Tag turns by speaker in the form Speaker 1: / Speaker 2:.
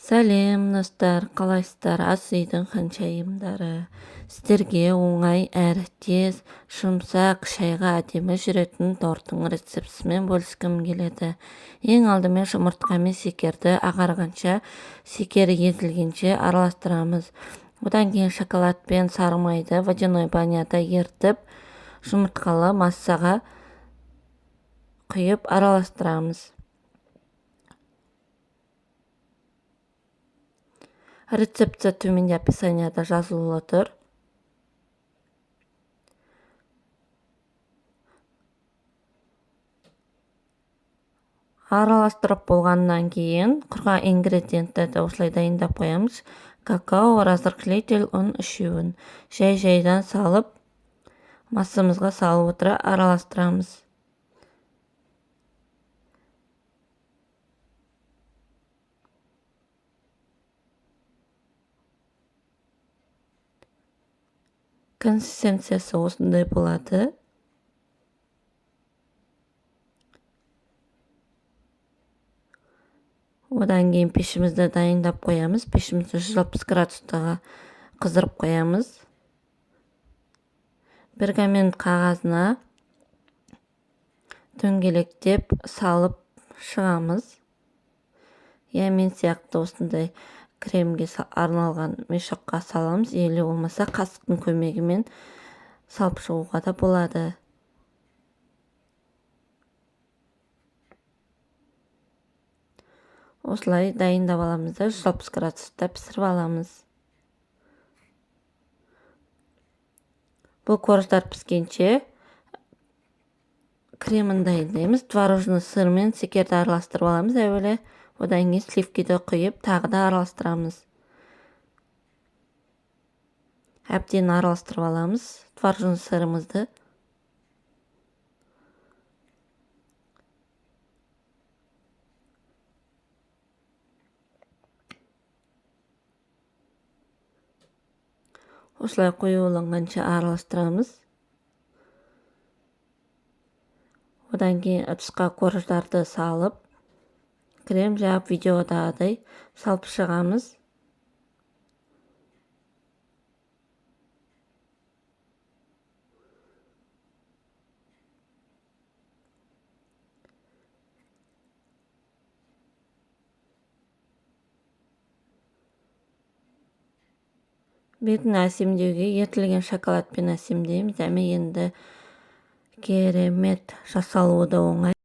Speaker 1: Сәлем, достар, қалайсыздар? Ас үйдің ханшайымдары. Сіздерге оңай әрі тез, жұмсақ, шайға әдемі жүретін торттың рецептісімен бөліскім келеді. Ең алдымен жұмыртқа мен шекерді ағарғанша, шекері езілгенше араластырамыз. Одан кейін шоколад пен сары майды водяной баняда ерітіп, жұмыртқалы массаға құйып араластырамыз. Рецепті төменде описанияда жазылулы тұр. Араластырып болғаннан кейін құрған ингредиенттерді осылай дайындап қоямыз. Какао, разрыхлитель, ұн үшеуін жай-жайдан салып, массамызға салып отыра араластырамыз. Консистенциясы осындай болады. Одан кейін пешімізді дайындап қоямыз. Пешімізді 160 градустағы қыздырып қоямыз. Пергамент қағазына дөңгелектеп салып шығамыз. Я мен сияқты осындай кремге арналған мешокқа саламыз, или болмаса қасықтың көмегімен салып шығуға да болады. Осылай дайындап аламыз да 160 градуста пісіріп аламыз. Бұл корждар піскенше кремін дайындаймыз. Творожный сыр мен шекерді араластырып аламыз әуелі. Одан кейін сливкиді құйып, тағы да араластырамыз. Әбден араластырып аламыз творожный сырымызды. Осылай қоюланғанша араластырамыз. Одан кейін ыдысқа корждарды салып, крем жауып видеодағыдай салып шығамыз. Бетін әсемдеуге ерітілген шоколадпен әсемдейміз. Дәмі енді керемет, жасалуы да оңай.